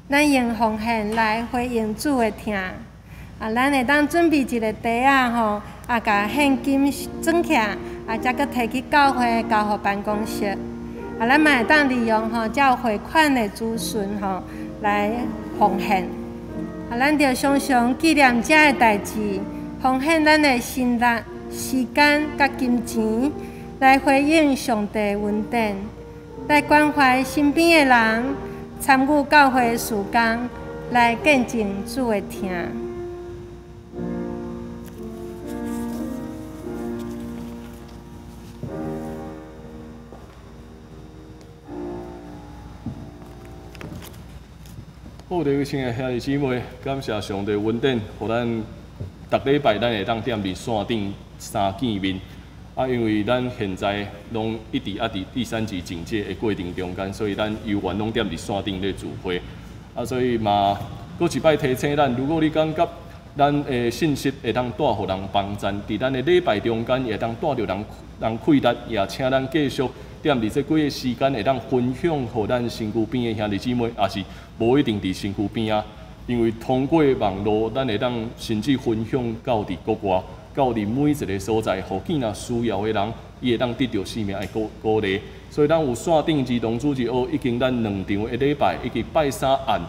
咱用奉獻來回應主的疼。啊，咱會當準備一个袋仔吼，啊，共現金裝起來，啊，才閣提去教會交予辦公室。啊，咱嘛會當利用吼，才有匯款的資訊吼來奉獻。啊，咱著常常紀念這个代誌，奉獻咱的心力、時間佮金錢，來回應上帝恩典，來關懷身邊的人，參與教會事工，來見證主的疼。好，各位親愛兄弟姊妹，感謝上帝恩典，予咱逐禮拜咱會當踮佇線頂相見面。啊，因為咱現在攏一直啊佇第三級警戒的過程中間，所以咱猶原攏踮佇線頂咧聚會。啊，所以嘛，閣一擺提醒咱，如果你感覺咱的信息會當帶予人幫贊，佇咱的禮拜中間會當帶著人人氣力，也請咱繼續踮佇這幾个時間會當分享予咱身軀邊的兄弟姊妹，也是無一定佇身軀邊仔，因為通過網路，咱會當甚至分享到佇國外，到佇每一个所在，予見若需要的人，伊會當得著生命的鼓鼓勵。所以咱有線頂兒童主日學，已經咱兩場的禮拜，以及拜三暗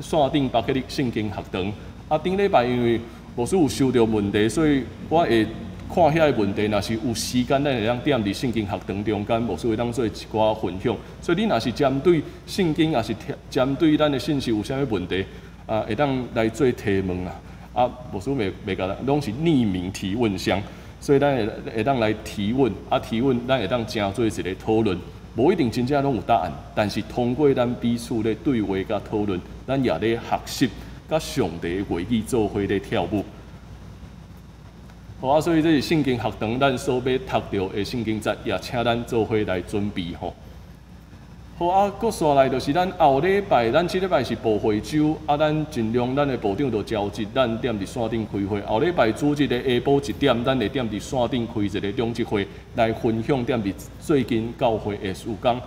線頂巴克利聖經學堂。啊，頂禮拜因為牧師有收著問題，所以我會看遐个問題，若是有時間，咱會當踮佇聖經學堂中間，牧師會當做一寡分享。所以你若是針對聖經，抑是針對咱的信息有啥物問題，啊，會當來做提問啊。啊，牧師袂袂共咱，攏是匿名提問箱，所以咱會會當來提問，啊，提問咱會當成做一个討論，無一定真正攏有答案，但是通過咱彼此咧對話佮討論，咱也咧學習佮上帝的話語做伙咧跳舞。好啊，所以這是聖經學堂咱所欲讀著的聖經節，也請咱做伙來準備吼。好啊，閣紲來就是咱後禮拜，咱這禮拜是報會週，啊，咱盡量咱的部長就召集咱踮佇線頂開會。後禮拜主日的下晡1點，咱會踮佇線頂開一个長執會，來分享踮佇最近教會的事工。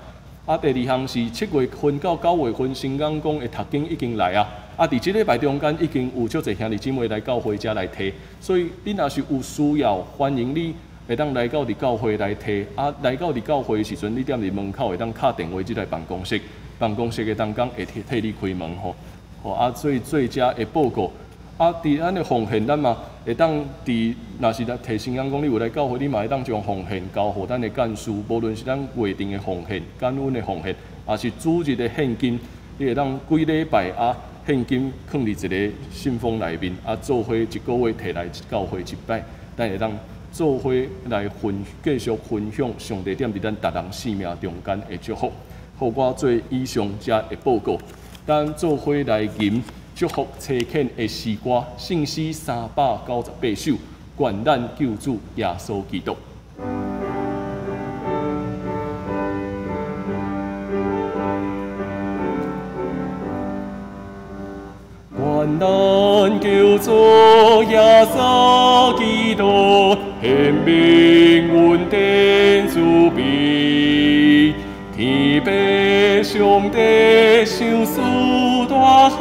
啊，第二項是7月份到9月份，新港講的讀經已經來啊。啊，佇這禮拜中間已經有足濟兄弟姊妹來教會遮來提，所以你若是有需要，歡迎你會當來到佇教會來提。啊，來到佇教會的時陣，你踮佇門口會當敲電話入來辦公室，辦公室的同工會替你開門吼。吼啊，所以做遮的報告。啊，佇咱的奉獻，咱嘛會當佇，若是來提醒人講，你有來教會，你嘛會當將奉獻交予咱的幹事，無論是咱月定的奉獻、感恩的奉獻，抑是主日的現金，你會當幾禮拜啊，現金囥佇一个信封內面，啊，做伙一个月提來教會一擺，咱會當做伙來分繼續分享上帝踮佇咱逐人生命中間的祝福。好，我做以上遮的報告，咱做伙來吟祝福差遣的詩歌，聖詩398首，願咱救主耶穌基督。願咱救主耶穌基督顯明恩典慈悲，天父上帝賞賜大福，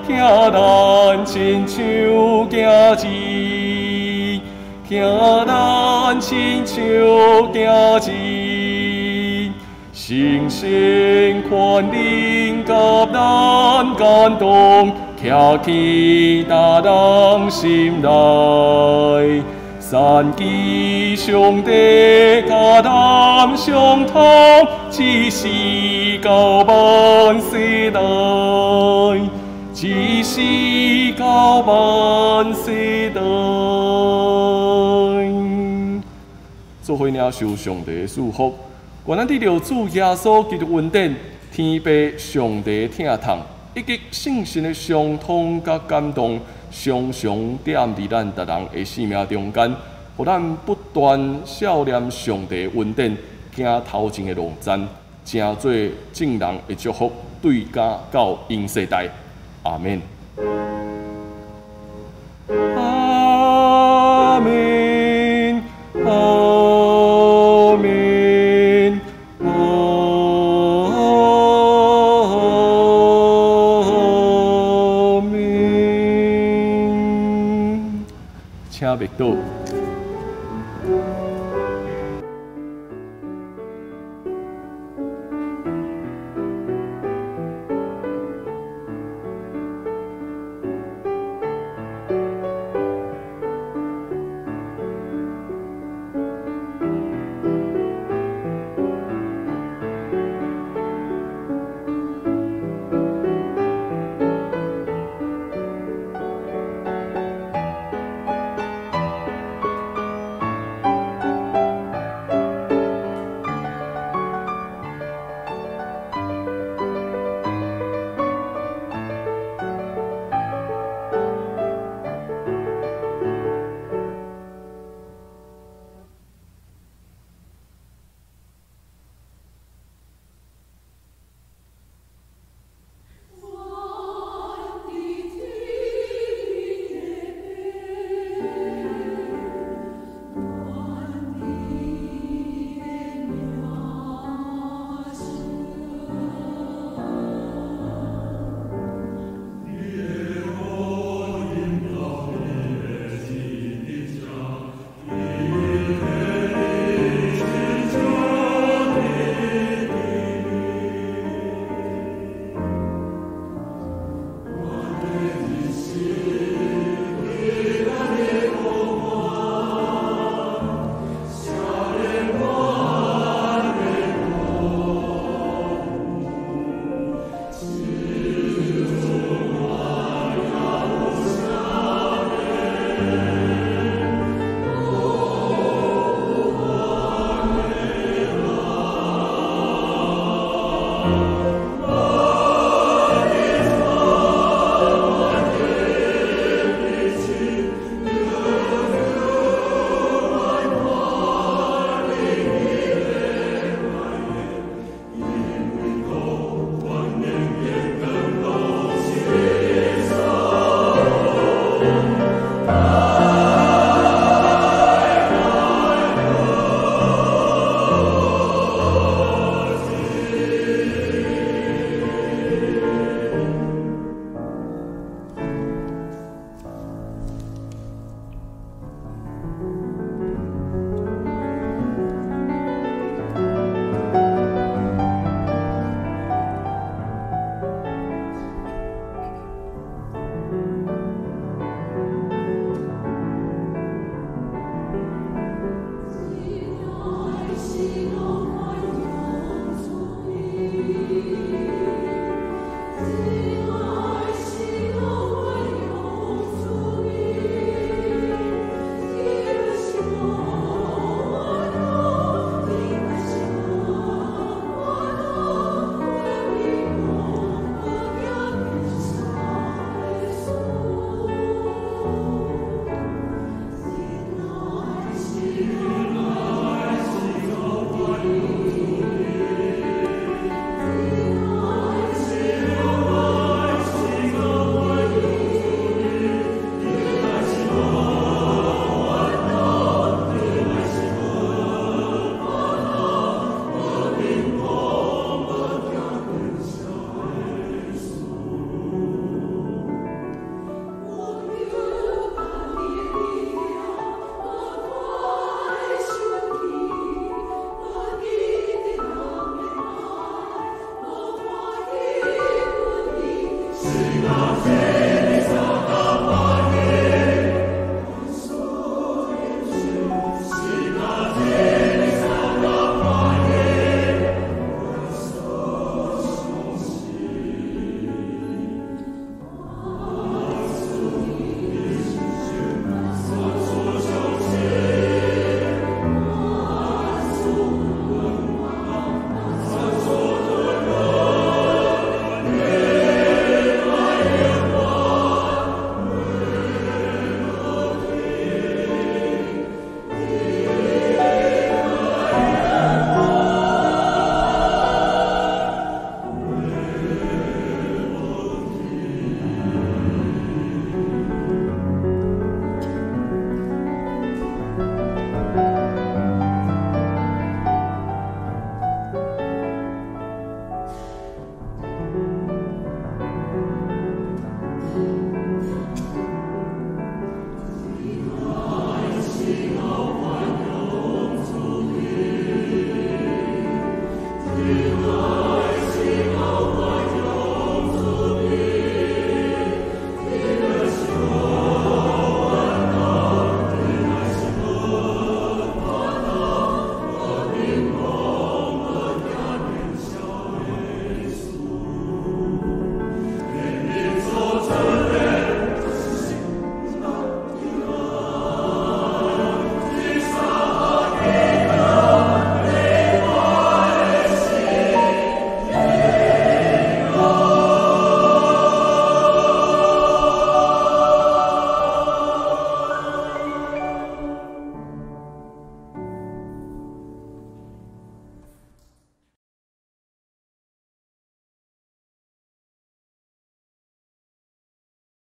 疼咱親像囝兒，疼咱親像囝兒，聖神權能佮咱感動，徛起逐人心內，三一上帝佮咱相通，只是到萬世代，只是到萬世代。做伙領受上帝的祝福，願咱得著主耶穌基督恩典，天父上帝疼痛，以及聖神的相通佮感動，常常踮佇咱逐人的生命中間，予咱不斷數念上帝的恩典，行頭前的路程，成做眾人的祝福，對家到永世代。阿們。阿們，阿們，阿袂倒。